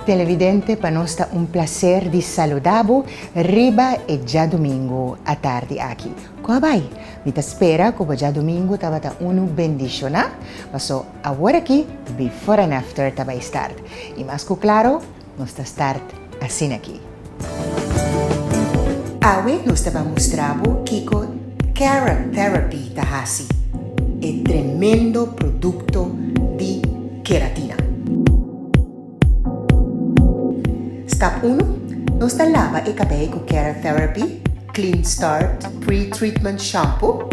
Televidente, pa nos ta un placer di saluda bo riba e djadumingu atardi aki. Cu a bay? Mi ta spera cu bo djadumingu tabata unu bendiciona, paso awor aki Before and After ta bay start. Y mas cu claro, nos ta start asina aki. Awe nos ta ban mustra bo kiko Keratherapy ta hasi, e tremendo produkto di keratina. Stap unu, Nos ta laba e kabei ku Keratherapy Clean Start Pre-Treatment Shampoo.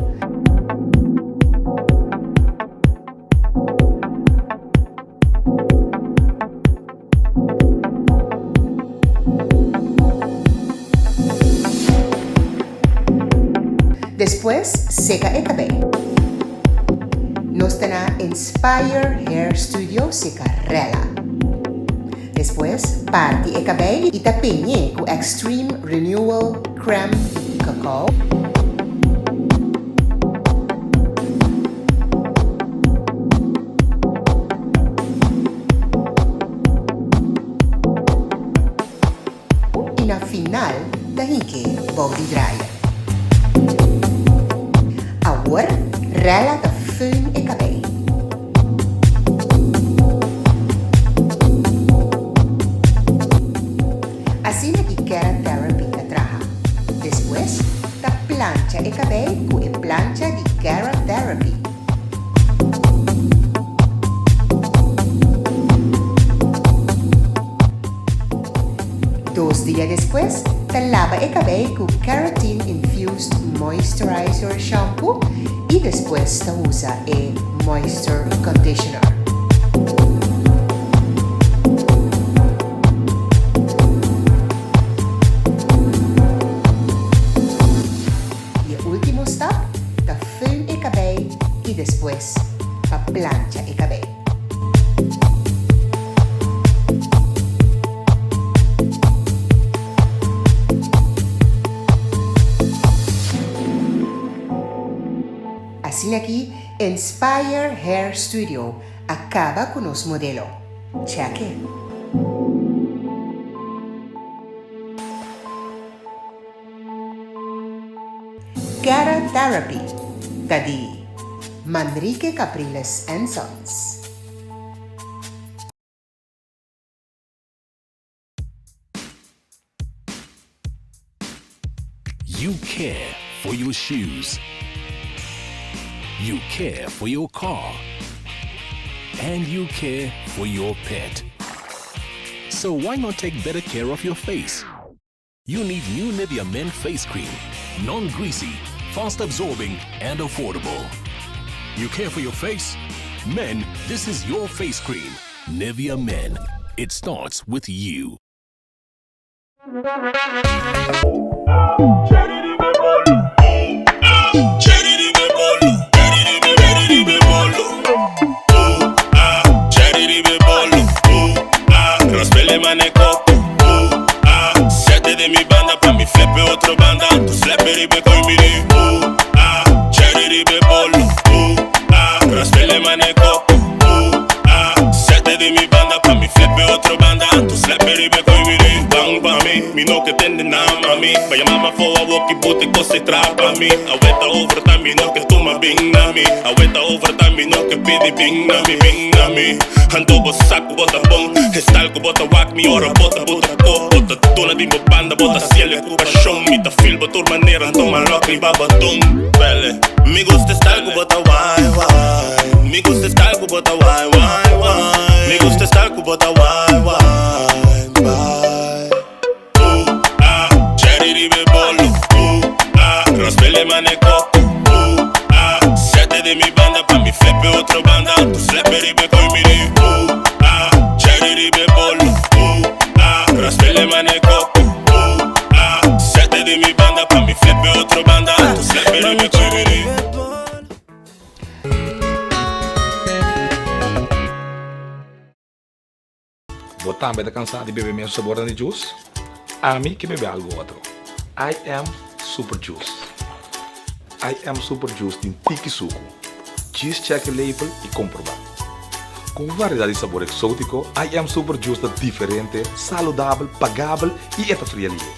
Despues seka e kabei. Nos ta na Inspire Hair Studio seka rela. Despues parti e kabei i ta peñ'é ku Extreme Renewal Crème di cacao. I na final ta hink'é bou di dryer. Awor Rella ta föhn e kabei. Asina ki Keratherapy ta traha. Despues ta plancha e kabei ku e plancha di Keratherapy. Dos dia despues ta laba e kabei ku Keratin Infused Moisturizer Shampoo i despues ta usa e Moisture Conditioner. I e ultimo stap ta föhn e kabei i despues pa plancha e kabei. Asina ki Inspire Hair Studio a kaba ku nos modelo. Check e! Keratherapy ta di Manrique Capriles and Sons. You care for your shoes. You care for your car. And you care for your pet. So why not take better care of your face? You need new Nivea Men Face Cream. Non-greasy, fast absorbing and affordable. You care for your face? Men, this is your face cream. Nivea Men. It starts with you. Bo tambe ta cansá di bebe mesun sabornan di juice? Ami ke bebe algo otro. I am Super Juice. I am Super Juice tin tiki suku. Djis check e label y comprobá. Ku un variedat di sabor eksótiko, I Am Super Juice ta diferente, saludabel, pagabel i e ta fria lihe.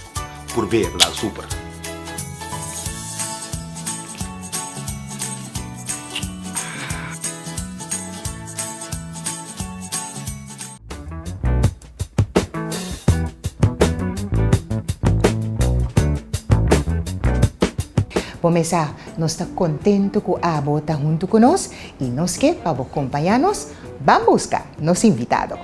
Purb'é ta dal super! Bo mesa, nos ta kontentu ku abo ta huntu ku nos i nos ke pa bo kompañá nos ban buska nos invitado.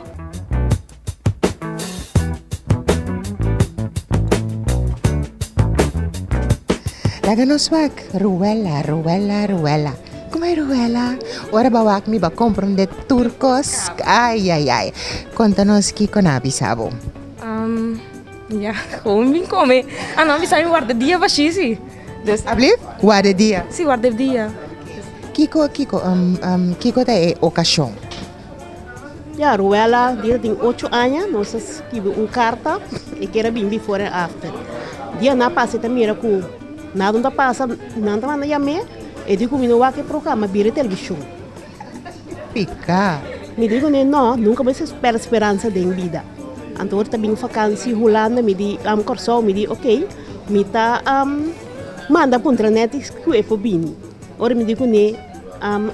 Laga nos wak, Ruella, Ruella, Ruella. Kuma e Ruella? Ora bo a wak mi bo a komprondé tur kos. Ai, ai, ai. Konta nos kiko nan a bisa bo. Ya, gewoon bin kome. Ah, nan a bisa mi warda dia bashí si. Dus. Ablief? Warda dia? Si, warda dia. Kiko, kiko, kiko ta e okashon? Ya, Ruella dia tin ocho aña, nos a skibi un karta, e kier a bin before and after. Dia nan a pasa e ta mira ku nada no ta pasa, nan ta manda yam'é, e di ku mi no wak e programa, bira e televishon. Pika. Mi di kuné, no, nunka bo mester pèrdè speransa den bida. Anto ora ta bin fakansi Hulanda, mi di, Kòrsou, mi di ok, mi ta manda puntra nèt ku e por bini. Ora mi di kuné,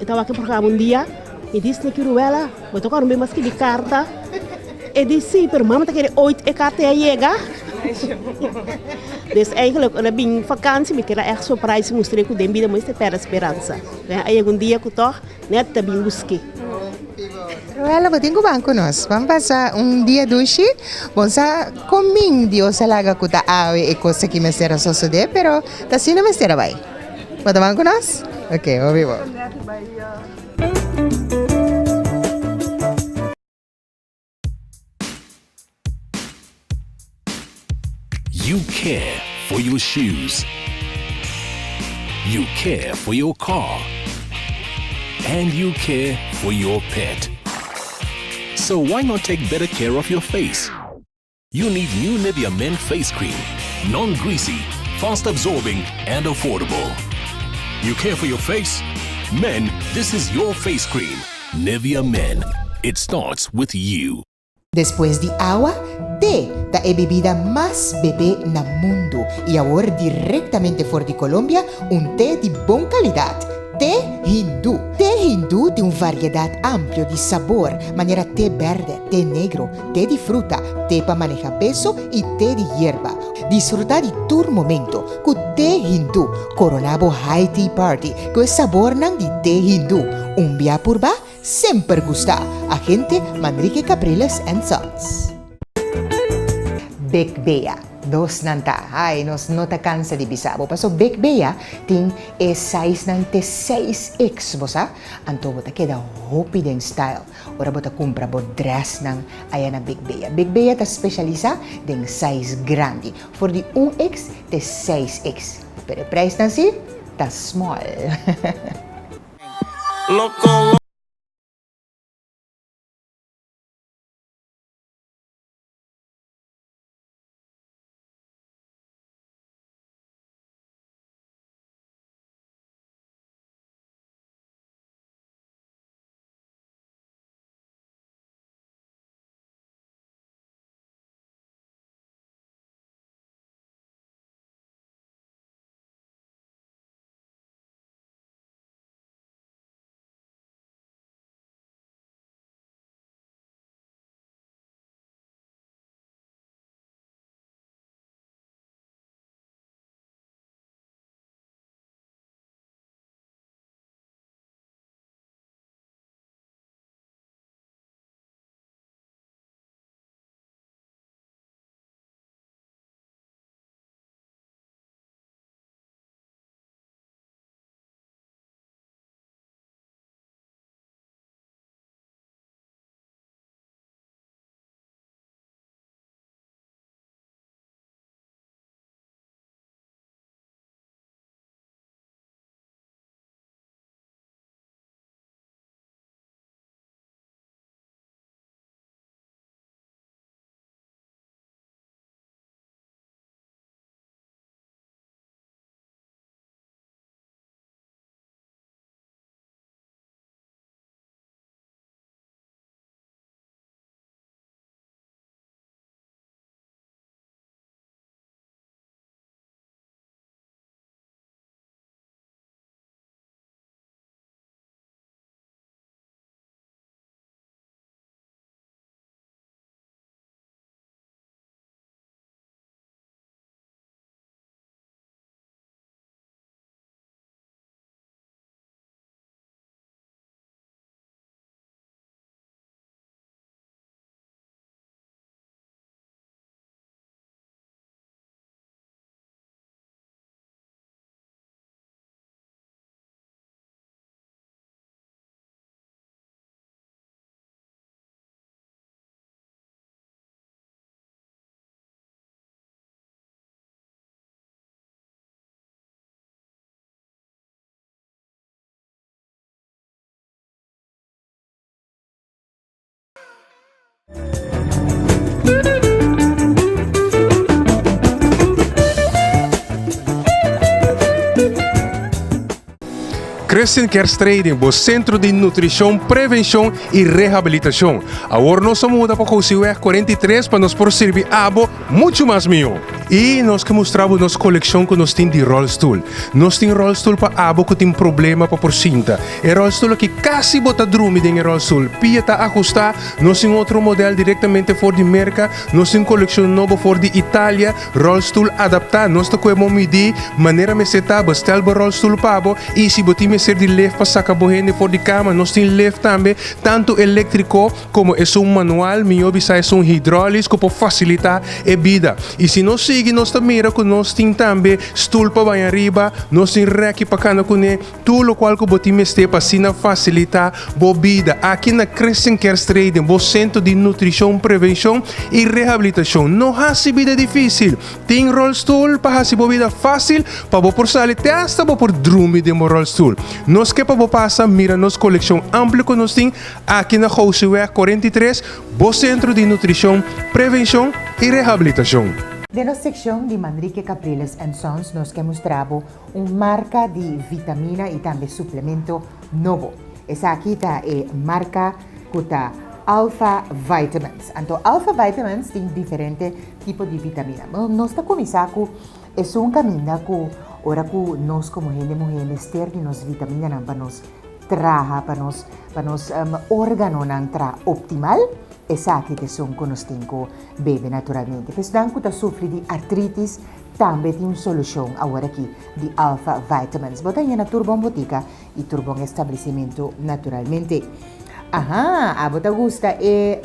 e ta wak e programa un dia. Mi di Sneaky Ruella, bo ta kòrda mi mas skibi karta? E di si, pero mama ta kere oit e karta ya yega. Dus eigenlijk ora bin vakantie mi keda ègt surprise mustr'é ku den bida mester pèrdè speransa. A yega un dia ku tòg nèt ta bin busk'é. Ruella, bo tin ku ban ku nos. Ban pasa un dia dushi. Bon sa kon min Dios a laga ku ta awe e kos aki mester a sosodé, pero ta asina mester a bai. Bo ta ban ku nos? Ok, hopi bon. You care for your shoes. You care for your car. And you care for your pet. So why not take better care of your face? You need new Nivea Men Face Cream. Non-greasy, fast absorbing and affordable. You care for your face? Men, this is your face cream. Nivea Men. It starts with you. Despues di awa, te ta e bebida mas bebé na mundu i awor direktamente for di Colombia un te di bon kalidat, Te Hindú. Te Hindú tin un variedat amplio di sabor, manera te bèrdè, te negro, te di fruta, te pa maneha peso i te di yerba. Disfrutá di tur momento ku Te Hindú. Koroná bo high tea party ku e sabornan di Te Hindú. Un bia purba, semper gustá! Agente Manrique Capriles and Sons. Big Bea. Nos nan ta. Ai, nos no ta cansa di bisa bo. Paso Big Bea tin e sizenan te 6X, bo sa? Anto bo ta keda hopi den style ora bo ta cumpra bo dressnan aya na Big Bea. Big Bea ta specialisa den size grandi, for di 1X te 6X. Pero e prijsnan si ta small. Christian Cares Trading, bo sentro di nutrishon, prevenshon i rehabilitashon. Awor nos a muda pa Gosiweg 43 pa nos por sirbi abo muchu mas mihó. I nos ke mustra bo nos kolekshon ku nos tin di ròlstul. Nos tin ròlstul pa abo ku tin problema pa por sinta. E ròlstul aki kasi bo ta drumi den e ròlstul. Pia ta ahustá. Nos tin otro modèl direktamente for di Merka. Nos tin kolekshon nobo for di Italia. Ròlstul adaptá. Nos ta kohe bo midí manera mester ta. Bestèl bo ròlstul pa bo. I si bo tin mester di lef pa saka bo hende for di kama, nos tin lef tambe, tantu eléktriko komo esun manual, mihó bisa esun hidrólis ku por fasilitá e bida. I si nos sigui nos ta mira ku nos tin tambe stul pa baña riba, nos tin rèki pa kana kuné. Tur lokual ku bo tin mester pa asina fasilitá bo bida aki na Christian Care Trading, bo sentro di nutrishon, prevenshon i rehabilitashon. No hasi bida difísil. Tin ròlstul pa hasi bo bida fásil pa bo por sali te asta bo por drumi den bo ròlstul. Nos ke pa bo pasa mira nos kolekshon amplio ku nos tin aki na Goudseweg 43, bo sentro di nutrishon, prevenshon i rehabilitashon. Den nos sekshon di Manrique Capriles and Sons nos ke mustra bo Un marka di vitamina i tambe suplemento nobo. Esaki ta e marka ku ta Alpha Vitamins. Anto Alpha Vitamins tin diferente tipo di vitamina. Nos ta kuminsá ku esun kaminda ku ora ku nos komo hende muhé mester di nos vitaminanan pa nos traha, pa nos pa nos órganonan traha optimal, esaki ta esun ku nos tin ku bebe naturalmente. Pa esnan ku ta sufri di artritis, Tambe tin un solushon aworaki di Alpha Vitamins. Bo ta haña na tur bon botika i tur bon establesimentu naturalmente. Aha, abo ta gusta e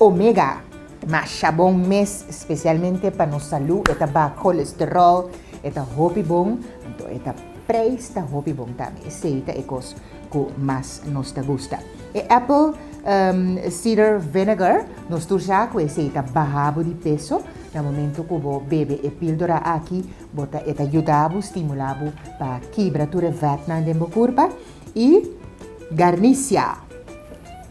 omega. Masha bon mes, spesialmente pa nos salú. E ta baha kolesterol, e ta hopi bon, anto e ta prijs ta hopi bon tambe. Esei ta e kos ku mas nos ta gusta. E apple cider vinegar, nos tur sa ku esei ta baha bo di peso. Na momento ku bo bebe e píldora aki, bo ta e ta yuda bo, stimulá bo pa kibra tur e vètnan den bo kurpa. I garnisia!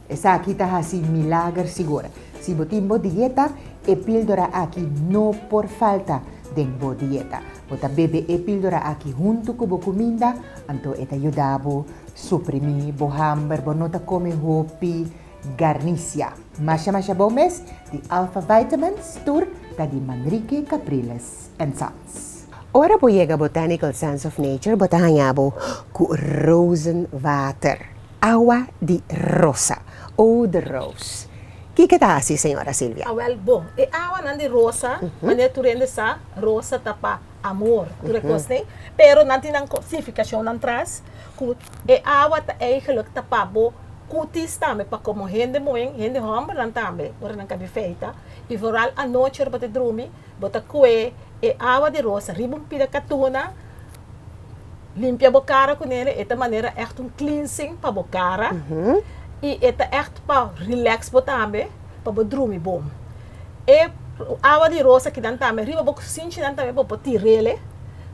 Esaki ta hasi milager sigur. Si bo tin bo dieta, e píldora aki no por falta den bo dieta. Bo ta bebe e píldora aki huntu ku bo kuminda, anto e ta yuda bo suprimí bo hamber, bo no ta kome hopi. Garnisia. Masha masha bon mes di Alpha Vitamins tur ta di Manrique Capriles and Sons. Ora bo yega Botanical Sense of Nature bo ta haña bo ku rozenwater, awa di rosa, eau de rose. Kiko ta hasi señora Silvia? Awel bon, e awanan di rosa, manera tur hende sa, rosa ta pa amor, tur e kosnan, pero nan tin nan signifikashonnan tras, ku e awa ta eigenlijk ta pa bo Cutis tambe pa como hende muhen, hende hombernan tambe ora nan kabi feita y vooral anochi ora bo ta drumi bo ta cue e awa di rosa riba un pida catuna limpia bo cara cu nele e ta manera echt un cleansing pa bo cara y e ta echt pa relax bo tambe pa bo drumi bon. E awa di rosa kinan tambe riba bo sinchinan tambe bo por tirele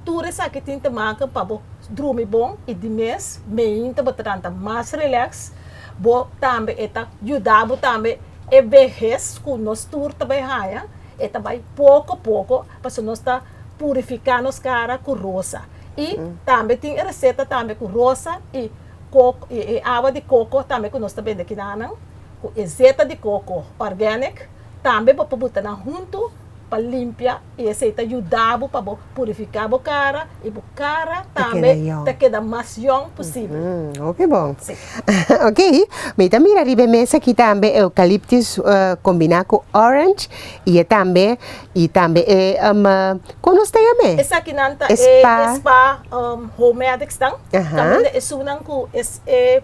tur esaki tin te maken pa bo drumi bon y di mes meinta bo ta lanta mas relax, bo tambe e ta yuda bo tambe e behes cu nos tur ta bay haya e ta bay poco poco pasobra nos ta purifica nos cara cu rosa y tambe tin e receta tambe cu rosa y coco y e awa di coco tambe cu nos ta bende kinanan cu e zeta di coco organic tambe bo por buta nan hunto pa limpia i esei ta yuda bo pa bo purifiká bo kara i bo kara tambe ta keda mas yòn posibel. Hopi bon. Ok, mi ta mira riba e mesa aki tambe eukaliptus kombiná ku orange i e tambe i tambe e kon nos ta yam'é? Esakinan ta e spa homemedics nan, kaminda esunnan ku e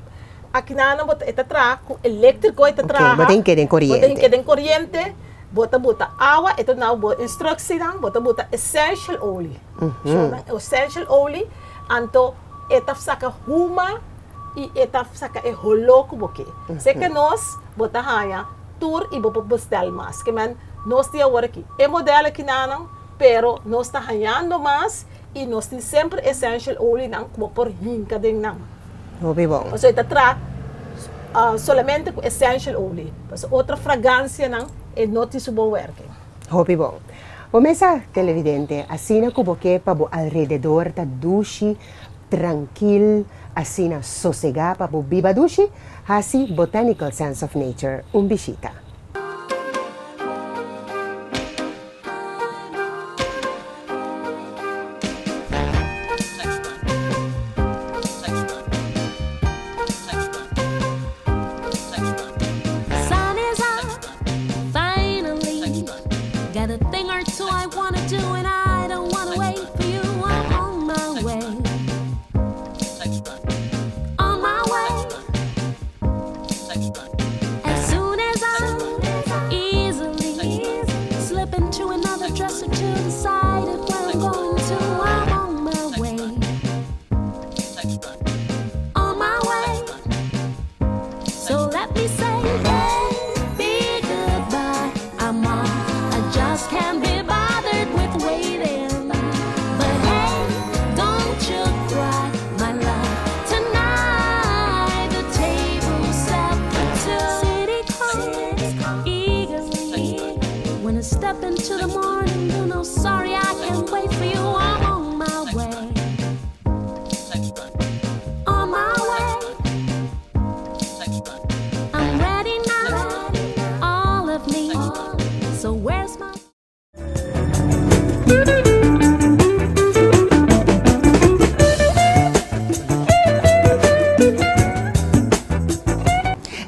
akinanan bo ta e ta traha ku eléktriko e ta traha. Bo tin keda den koriente. Bo tin keda den koriente. Bo ta buta awa, e ta duna bo instructienan, bo ta buta essential olie. Shownan essential olie, anto e ta saka huma i e ta saka e holó ku bo ke. Seke nos, bo ta haña tur i bo por bestel mas. Ke men, nos tin awor aki e model akinanan, pero nos ta hañando mas i nos tin semper essential olienan ku bo por hinka den nan. Hopi bon. Pasobra e ta traha. Solamente ku essential olie, pasobra otro fragancianan e no tin su bon werking. Hopi bon. Bo mesa, televidente, asina ku bo ke pa bo alrededor ta dushi, trankil, asina sosegá pa bo biba dushi, hasi Botanical Sense of Nature un bishita.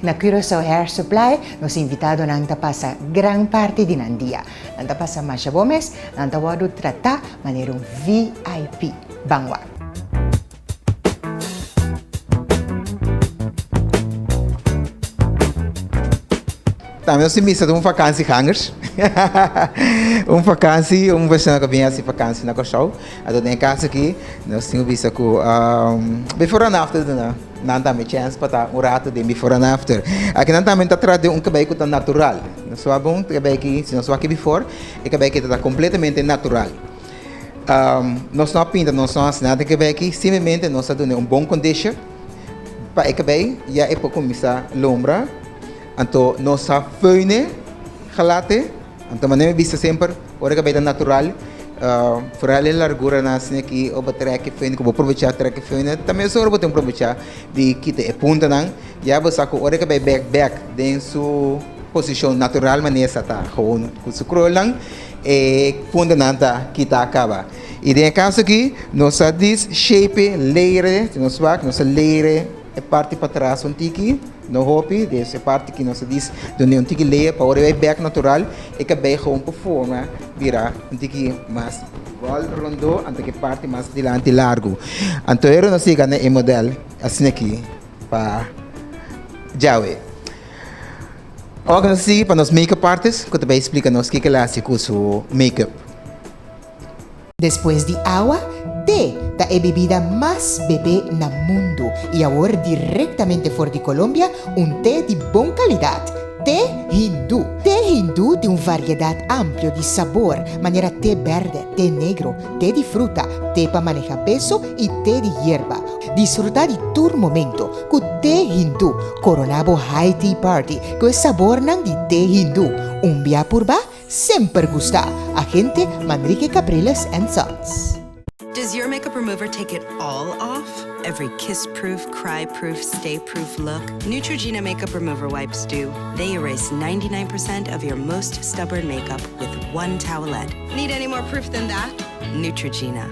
Na Curaçao Hair Supply nos invitadonan ta pasa gran parti di nan dia. Nan ta pasa masha bo mes, nan ta wòrdu tratá manera un VIP. Ban wak. Tambe nos tin misa ta un vakansi gangers. Un vakansi, un persona ku bin hasi vakansi na Kòrsou. Anto den e kaso aki nos tin bisa ku before and after duna nan tambe chèns pa ta un ratu den before and after. Aki nan tambe ta trata di un kabei ku ta natural. Nos wak bon e kabei aki, si nos wak before, e kabei aki ta kompletamente natural. Nos no a pinta, nos no a hasi nada den e kabei aki, simplemente nos a duna un bon kondishon pa e kabei ya e por kuminsá lombra. Anto nos a föine galate, anto manera mi bisa semper, ora kabei ta natural, foral e larguranan asina aki, ora bo trek e föine, ku bo probecha trek e föine, ta mes ora bo tin probecha di kita e puntanan, ya bo sa ku ora e kabei bek bek den su posishon natural manera sa ta gewoon ku su krolnan, e puntanan ta kita kaba. I den e kaso aki nos a dis shape leire, si nos wak nos a leire e parti patras un tiki. No hopi, des e parti ki nos a dis dun'e un tiki lea pa ora e bai bek natural e kabei gewoon por forma bira un tiki mas ròl rondó anto ku e parti mas dilanti largu. Anto ora nos yega na e modèl asina aki pa djawe. Ora ku nos sigui pa nos make-up artist ku ta bai splika nos kiko el a hasi ku su make-up. Despues di awa, te ta e bibida mas bebé na mundu i awor direktamente for di Colombia un te di bon kalidat, te hindú. Te hindú tin un variedat amplio di sabor, manera te bèrdè, te negro, te di fruta, te pa maneha peso i te di yerba. Disfrutá di tur momento ku te hindú. Koroná bo high tea party ku e sabornan di te hindú. Un bia purba, Semper gusta, agente Manrique Capriles and Sons. Does your makeup remover take it all off? Every kiss-proof, cry-proof, stay-proof look? Neutrogena makeup remover wipes do. They erase 99% of your most stubborn makeup with one towelette. Need any more proof than that? Neutrogena.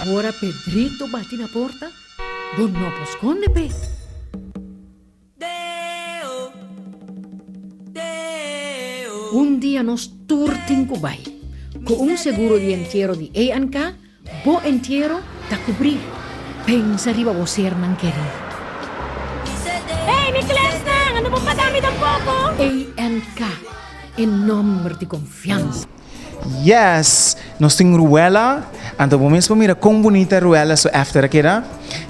Ora Pedrito bati na porta, Bo no por skonde p'e. Un dia nos tur tin ku bai. Ku un seguro di entiero di ANK, bo entiero ta kubrí. Pensa riba bo sernan kerí. Hey, mi klèsnan, ando bo paga mi tampoko? ANK, e nòmber di konfiansa. Yes! Nos tin Ruella, anto bo mes por mira kon bunita Ruella su after a keda.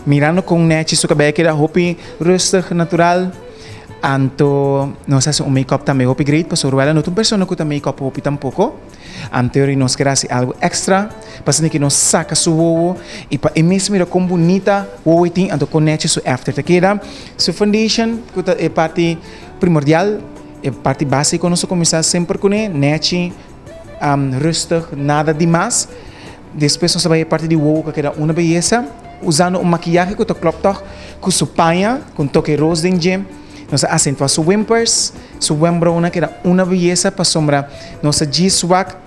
Mirando kon nechi su kabei a keda, hopi rustig, natural. Anto nos a hasi un make up tambe hopi great pasobra Ruella no ta un persona ku ta make up hopi tampoko. Anto yori nos ker hasi algu extra pa asina ke nos saka su wowo i pa e mes mira kon bunita wowo e tin anto kon nechi su after ta keda. Su foundation ku ta e parti primordial, e parti básiko nos a kuminsá semper kuné, nechi, rustig, nada di mas. Despues nos a bai e parti di wowo ku a keda una beyesa, usando un makiyahe ku ta klòp tòg ku su paña, ku un toke ros den dje. Nos a asentuá su wimpers, su wembrounan a keda una beyesa pasobra nos a djis wak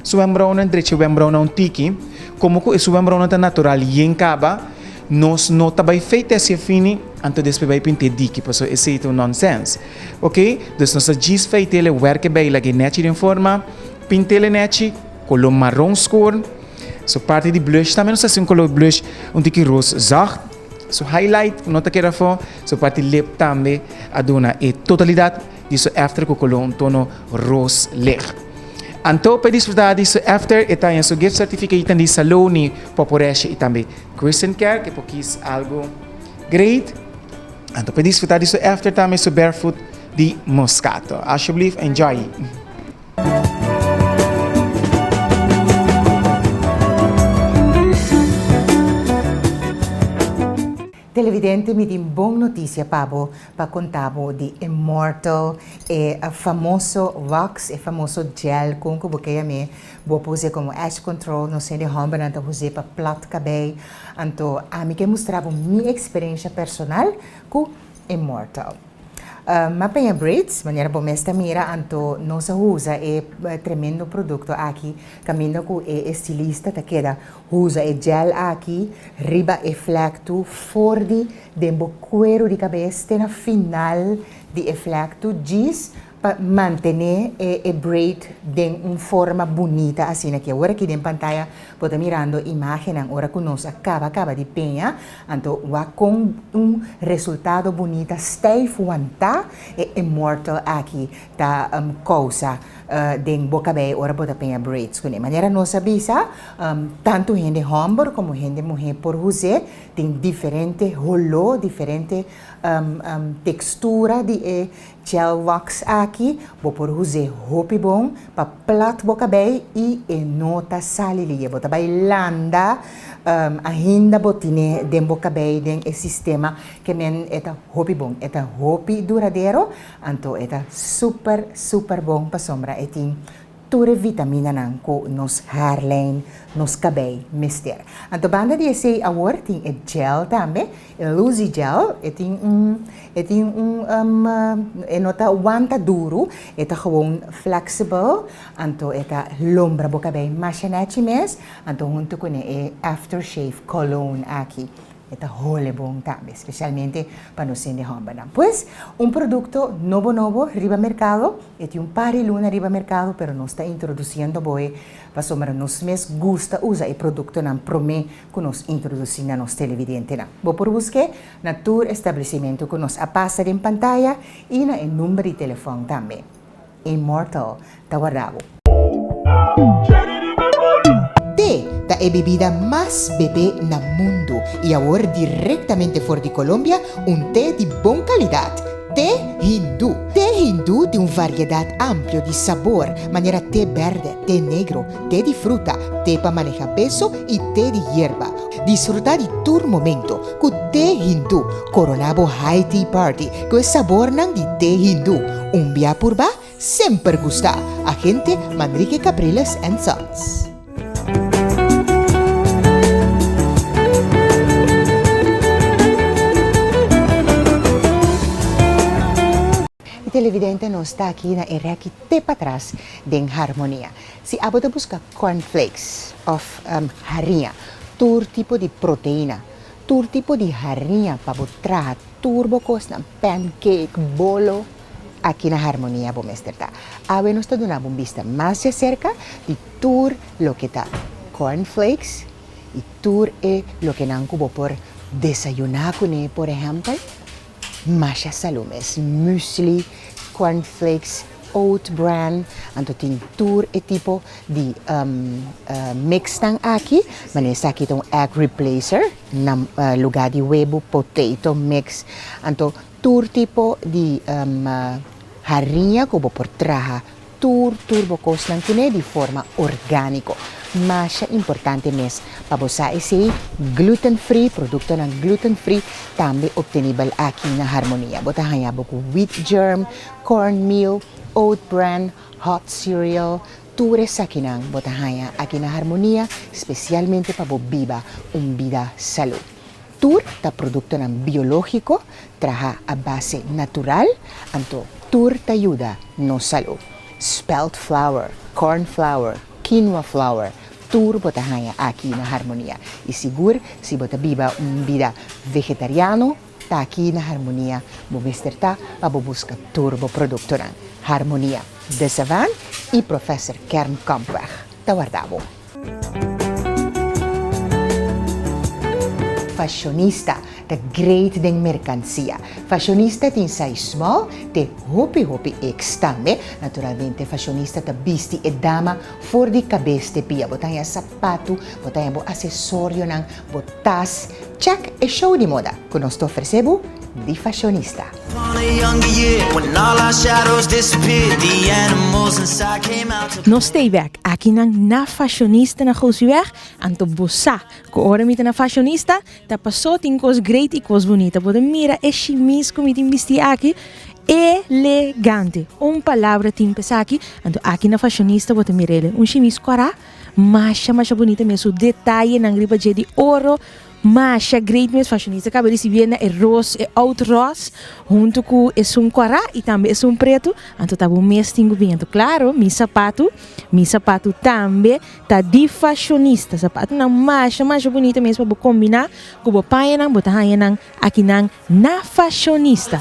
su wembrounan, drecha e wembrounan un tiki. Komo ku e su wembrounan ta natural yen kaba, nos no ta bai feita esei fini, anto despues bai pint'é diki pasobra esei ta un nonsens. Oke, dus nos a djis feit'el e wèrk e bai lag'é nèchi den forma, pint'el e nèchi. Koló maron skur. Su parti di blush tambe nos ta hasi un koló blush un tiki ros zacht. Su highlight no ta keda afó. Su parti lip tambe a duna e totalidat di su after ku koló un tono ros licht. Anto pa e disfrutá di su after e ta haña su gift certificate di Saloni Poporesha i tambe Christian Kerk. E por kis algu great. Anto pa e disfrutá di su after tambe su barefoot di Moscato. Alsjeblieft enjoy! Televidente mi tin bon noticia pa bo pa conta bo di Immortal e famoso wax e famoso gel con cu bo ke yam'e bo por usa como edge control nos hende hombernan ta usa pa plat cabey anto ami ke mustra bo mi experiencia personal cu Immortal. M'a peña braids, manera bo mes ta mira, anto nos a usa e tremendo produkto aki kaminda ku e estilista ta keda usa e gel aki riba e flèktu for di den bo kueru di kabes te na final di e flèktu djis pa mantené e braid den un forma bunita asina ki awor aki den pantaya bo ta mirando imágennan ora ku nos a kaba kaba di peña. Anto wak kon un resultado bunita stijf wantá e immortal aki ta kousa den bo kabei ora bo ta peña braids kuné. Manera nos a bisa, tantu hende hòmber komo hende muhé por us'é, tin diferente holó, diferente tekstura di e gel wax aki, bo por us'é hopi bon pa plat bo kabei i e no ta sali liye. Bo ta bai landa ainda bo tine den bo kabei den e sistema ke men e ta hopi bon. E ta hopi duradero, anto e ta super super bon pasobra e tin tur e vitaminanan ku nos haarlijn, nos kabei mester. Anto banda di esei awor tin e gel tambe, e Luzy gel, e tin un e tin un e no ta wanta duru, e ta gewoon flexible, anto e ta lombra bo kabei masha nechi mes, anto hunto kuné e aftershave cologne aki. E ta hole bon tambe, specialmente pa nos hende hombernan. Pues, un producto nobo nobo riba mercado, e tin un par di luna riba mercado, pero nos ta introduciendo bo e pasobra nos mes gusta usa e productonan prome cu nos introduci na nos televidentenan. Bo por busque na tur establecimento cu nos a pasa den pantaya y na e number di telefon tambe. Immortal ta warda bo. Te ta e bibida mas bebé na mundu i awor direktamente for di Colombia un te di bon kalidat, te Hindú. Te Hindú tin un variedat amplio di sabor, manera te bèrdè, te negro, te di fruta, te pa maneha peso i te di yerba. Disfrutá di tur momento ku te Hindú. Koroná bo high tea party ku e sabornan di te Hindú. Un bia purba, Semper gusta! Agente Manrique Capriles and Sons. Y televidente nos ta aki na e reki te patras den Harmonia. Si abo ta busca cornflakes of hariña, tur tipo di proteina, tur tipo di hariña pa bo traha tur bo cosnan, pancake, bolo, Aki na Harmonia bo mester ta. Awe nos ta duna bo un bista mas djaserka di tur loke ta corn flakes i tur e lokenan ku bo por desayuná kuné, por ehèmpel, masha salú mes, muesli, corn flakes. oat bran, anto tin tur e tipo di mixnan aki. Manera esaki ta un egg replacer na lugar di webu, potato mix, anto tur tipo di hariña ku bo por traha tur tur bo kosnan kuné di forma orgániko. Masha importante mes pa bo sa esei, gluten free, produktonan gluten free tambe optenibel aki na Harmonia. Bo ta haña bo ku wheat germ, corn meal, oat bran, hot cereal, tur esakinan bo ta haña aki na Harmonia spesialmente pa bo biba un bida salú. Tur ta produktonan biológiko, traha a base natural, anto tur ta yuda nos salú. Spelt flour, corn flour, quinoa flour, tur bo ta haña aki na Harmonia. I sigur si bo ta biba un bida vegetariano, ta aki na Harmonia bo mester ta pa bo buska tur bo produktonan. Harmonia, De Savan i Professor Kernkampweg ta warda bo. Fashionista ta great den merkansia. Fashionista tin size small te hopi hopi X tambe. Naturalmente fashionista ta bisti e dama for di kabes te pia. Bo ta haña sapatu, bo ta haña bo asesorionan, bo tas. Check e show di moda ku nos ta ofresé bo di Fashionista. Nos stay bek akinan na Fashionista na Gosiweg, anto bo sa ku ora mi ta na Fashionista ta paso tin kos great i kos bunita. Bo ta mira e shimis ku mi tin bisti aki, elegante. Un palabra tin pa esaki, anto aki na Fashionista bo ta mir'el. Un shimis kòrá. Masha masha bunita mes su detayenan riba dje di oro masha great mes fashionista kaba risibié na e ros e oud ros hunto ku esun kòrá i tambe esun pretu anto ta bo mes tin ku bin anto klaro mi sapatu mi sapatu tambe ta di fashionista sapatunan masha masha bunita mes pa bo kombiná ku bo pañanan bo ta haña nan akinan Na fashionista.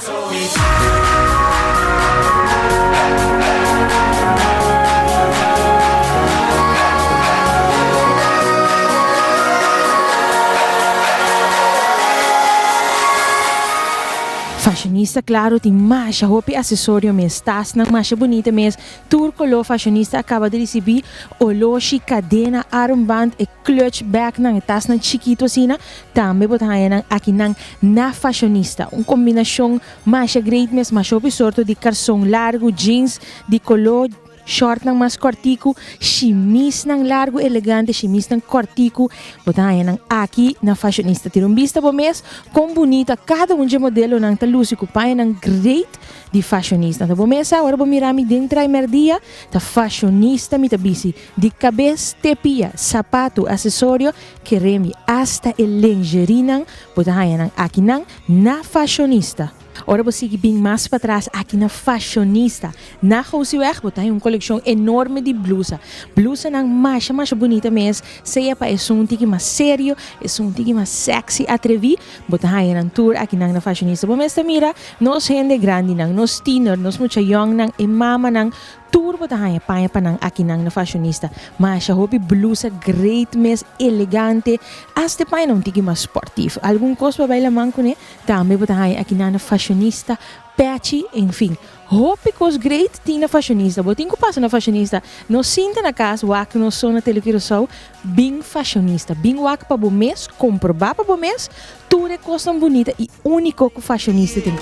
Fashionista claro tin masha hopi accesorio mes, tasnan masha bunita mes, tur color fashionista a caba di ricibi, oloshi, cadena, armband, e clutch bagnan, e tasnan chikito asina, Tambe bo ta haña nan akinan na Fashionista. Un kombinashon masha great mes, masha hopi sorto di karson largu, jeans di koló, shortnan mas kòrtiku, shimisnan largu elegante, shimisnan kòrtiku. Bo ta haña nan aki na Fashionista. Tira un bista bo mes kon bunita kada un dje modelonan ta lusi ku pañanan great di Fashionista. Anto bo mes sa ora bo mira mi den Traimerdia ta Fashionista mi ta bisti di kabes te pia, sapatu, asesorio. Keremi, asta e lingerienan bo ta haña nan akinan na Fashionista. Ora bo sigui bin mas patras aki na Fashionista, na Gosiweg bo ta haña un kolekshon enorme di blusa. Blusanan masha masha bunita mes, sea pa esun tiki mas serio, esun tiki mas sexy, atreví, bo ta haña nan tur akinan na Fashionista. Bo mes ta mira nos hende grandinan, nos tiener, nos mucha yòngnan, e mamanan, Tur bo ta haña paña pa nan akinan na fashionista. Masha hopi blusa great mes, elegante, hasta e pañanan un tiki mas sportief. Algun kos pa bai laman kuné tambe bo ta haña akinan na fashionista, pechi, en fin. Hopi kos great tin na fashionista. Bo tin ku pasa na fashionista. No sinta na kas wak nos so na Tele Curaçao. Bin fashionista. Bin wak pa bo mes, komprobá pa bo mes tur e kosnan bunita i úniko ku fashionista tin.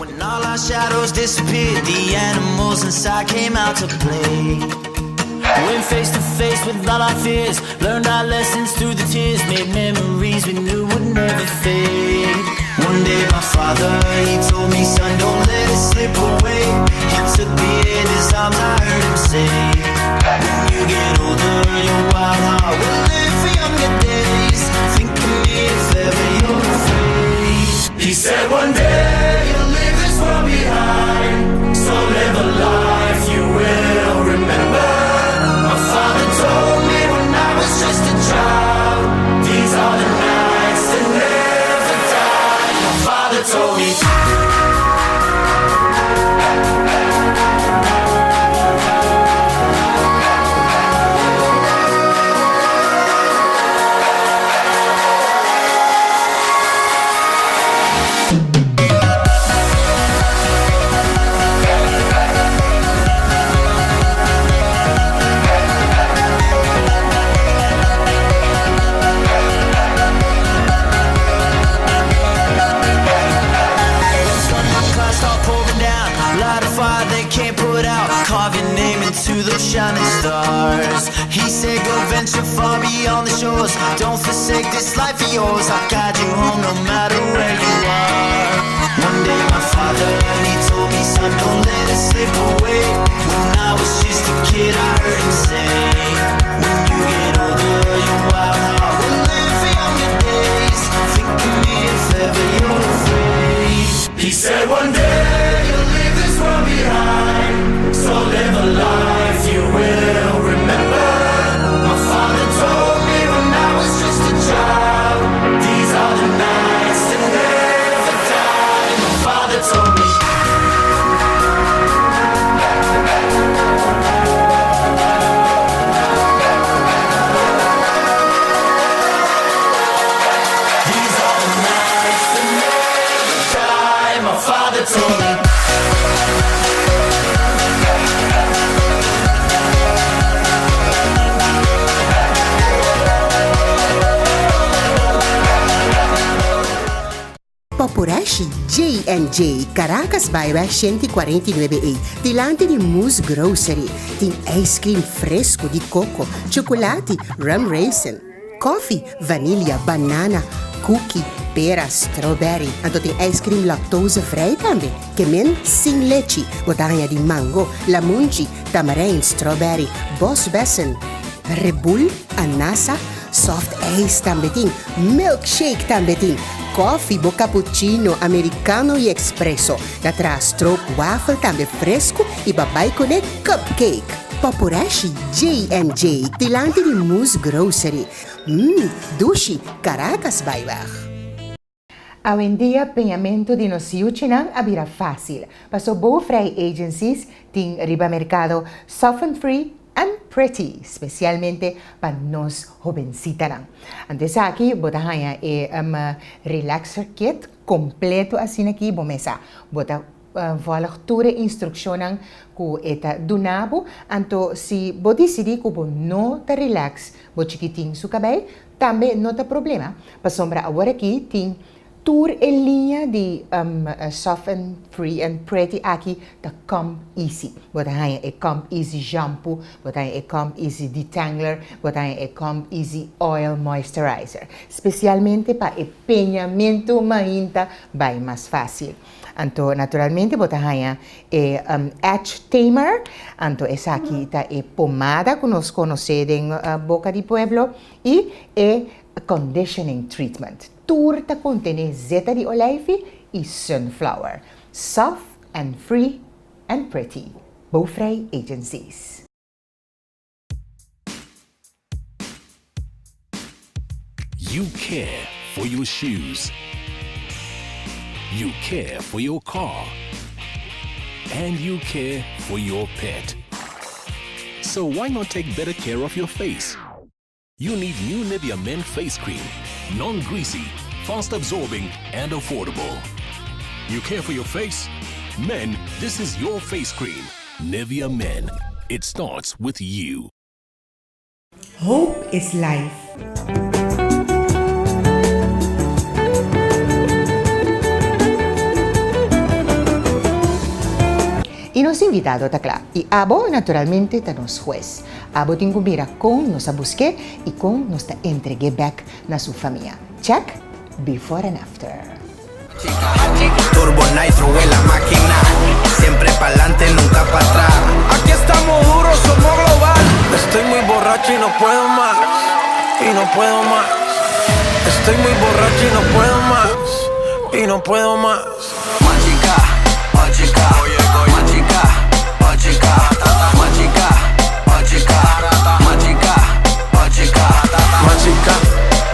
to those shining stars. He said, Go venture far beyond the shores. Don't forsake this life of yours. I'll guide you home no matter where you are. One day, my father, he told me, Son, don't let it slip away. When I was just a kid, I heard him say, When you get older, your wild heart will live for younger days. Think of me if ever you're afraid. He said, One day you'll leave this world behind. So live a life you will remember. My father told me when I was just a child. These are the nights that never die. My father told me. These are the nights that never die. My father told me. Popurashi J&J, Caracas Byweg 149 A, dilanti di Moose Grocery. Tin ice cream fresco di coco, chocolate, rum raisin, coffee, vanilla, banana, cookie, pera, strawberry. Anto tin ice cream lactose vrij tambe, ke men sin lechi. Bo ta haña di mango, lamunchi, tamarijn, strawberry, bosbessen, rebul, anasa, soft ice tambe tin, milkshake tambe tin, coffee, bo cappuccino, americano y expresso. Ta traha stroopwafel tambe fresco y pa bay cune cupcake. Popurashi J&J, dilanti di Moose Grocery. Mmm, dushi, Caracas Byweg. Awendia peñamentu di nos yuchinan a bira fásil, paso Bouwvrij Agencies tin riba merkado Soften Free and Pretty spesialmente pa nos hobensitanan. Anto esaki bo ta haña e relaxer kit kompleto asina aki bo mesa. Bo ta vòlg tur e instrukshonnan ku e ta duna bo. Anto si bo disidí ku bo no ta relax bo chikitin su kabei, Tambe no ta problema, pasobra awor aki tin tur e liña di Soft and Free and Pretty aki ta Comb Easy. Bo ta haña e Comb Easy Shampoo, bo ta haña e Comb Easy Detangler, bo ta haña e Comb Easy Oil Moisturizer. Spesialmente pa e peñamentu mainta bai mas fásil. Anto naturalmente bo ta haña e Edge Tamer, anto esaki ta e pomada ku nos konosé den boka di pueblo, i e Conditioning Treatment. Tur ta kontené zeta di oleifi i sunflower. Soft and free and pretty. Bouwvrij Agencies. You care for your shoes. You care for your car. And you care for your pet. So why not take better care of your face? You need new Nivea Men Face Cream. Non-greasy, fast absorbing and affordable. You care for your face? Men, this is your face cream. Nivea Men. It starts with you. Hope is life. I nos invitado ta kla. I abo, naturalmente, ta nos hues. Abo tin ku mira kon nos a busk'é i kon nos ta entreg'é bèk na su famia. Check before and after. Turbo nitro en la máquina, siempre pa'lante, nunca pa atrás. Aquí estamos duros, somos global. Estoy muy borracho y no puedo más, y no puedo más. Estoy muy borracho y no puedo más, y no puedo más. Machica, machica, machica, machica, machica, machica, machica, machica, machica, machica,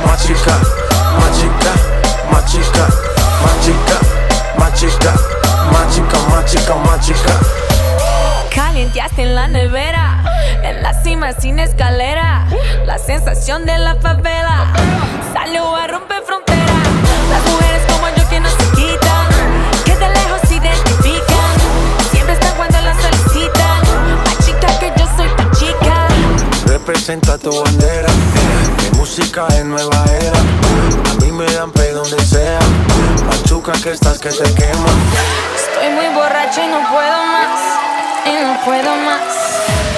machica, machica, machica, machica, machica, machica, machica. Calienteaste en la nevera, en la cima sin escalera, la sensación de la favela salió a romper frontera. Las mujeres como yo que no se quitan, que de lejos se identifican, siempre están cuando las solicitan. Más chica que yo soy tu chica. Representa tu bandera, mi música es nueva era. A mí me dan play donde sea. Machuca que estás que te quema. Estoy muy borracha y no puedo más, y no puedo más.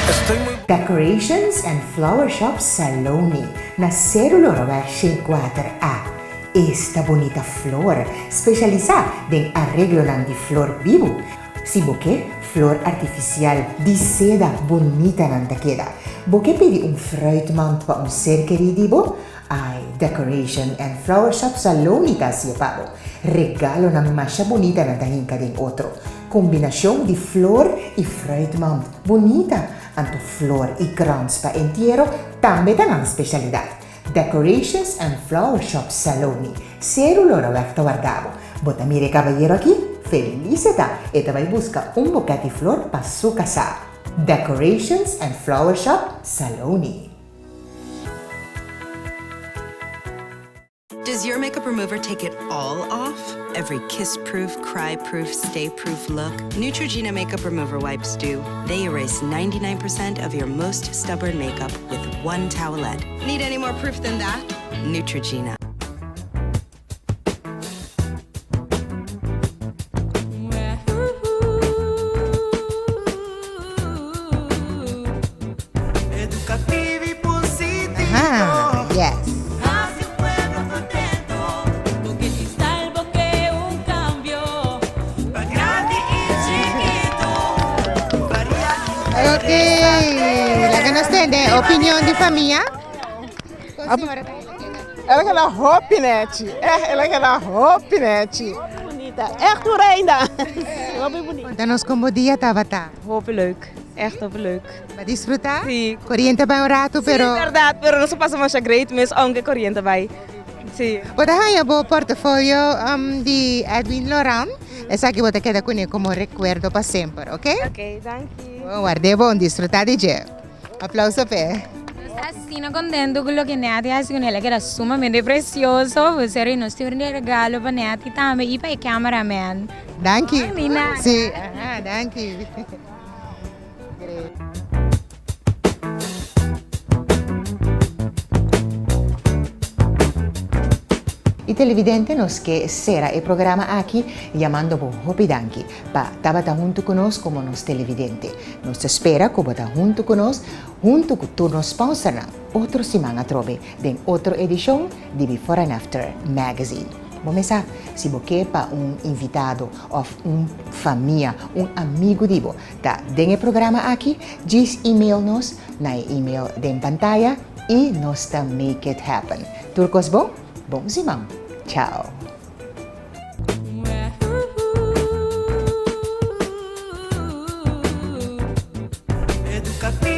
Estoy muy. Decorations and Flower Shop Saloni na Seru Loraweg 104 A. Esta bunita flor, spesialisá den areglonan di flor bibu. Si bo ke flor artifisial di seda bunitanan ta keda. Bo ke pidi un fruitmand pa un ser kerí di bo? Ai, Decoration and Flower Shop Saloni ta hacié pa bo. Regalonan masha bunita nan ta hinca den otro. Combinacion di flor y fruitmand bunita, anto flor y krans pa entiero tambe ta nan specialidad. Decorations and Flower Shop Saloni, Seru Loraweg ta warda bo. Bo ta mira e cabayero aki? Feliz e ta! E ta bay busca un boket di flor pa su casa. Decorations and Flower Shop Saloni. Does your makeup remover take it all off? Every kiss-proof, cry-proof, stay-proof look? Neutrogena makeup remover wipes do. They erase 99% of your most stubborn makeup with one towelette. Need any more proof than that? Neutrogena. Educativo y positivo. Aha, yes. Hacia un pueblo contento. Porque cristal boke un cambio. Pa grandi y chiquito. Ok, laga nos tende opinion di famia. El a keda hopi nechi. Eh, el a keda hopi nechi. Hopi bunita. Echt un reina. Hopi bunita. Konta nos kon bo dia tabata. Hopi leuk. Echt hopi leuk. Bo a disfruta? Si. Koriente bai un ratu pero. Si, berdad. Pero nos a pasa masha great mes aunke koriente bai. Si. Bo ta haña bo portafolio di Edwin Loran. Esaki bo ta keda kuné komo rekuerdo pa semper, oke? Oke, danki. Bon, ward'é bon. Disfruta di dje. Aplauso p'e. Nos ta asina contento cu loke Netty a haci cu nos. El a keda sumamente precioso. Por ser nos tin un regalo pa Netty tambe y pa e cameraman. Danki. Di nada. Si, aha, danki. Great. Y televidente nos ke cera e programa aki yamando bo hopi danki pa tabata hunto cu nos como nos televidente. Nos ta spera ku bo ta huntu ku nos, huntu ku tur nos sponsornan, otro siman atrobe den otro edishon di Before and After Magazine. Bo mes sa, si bo ke pa un invitado òf un famia, un amigu di bo ta den e programa aki, djis email nos na e email den pantaya i nos ta make it happen. Tur kos bon? Bon siman! Chao! Educativo.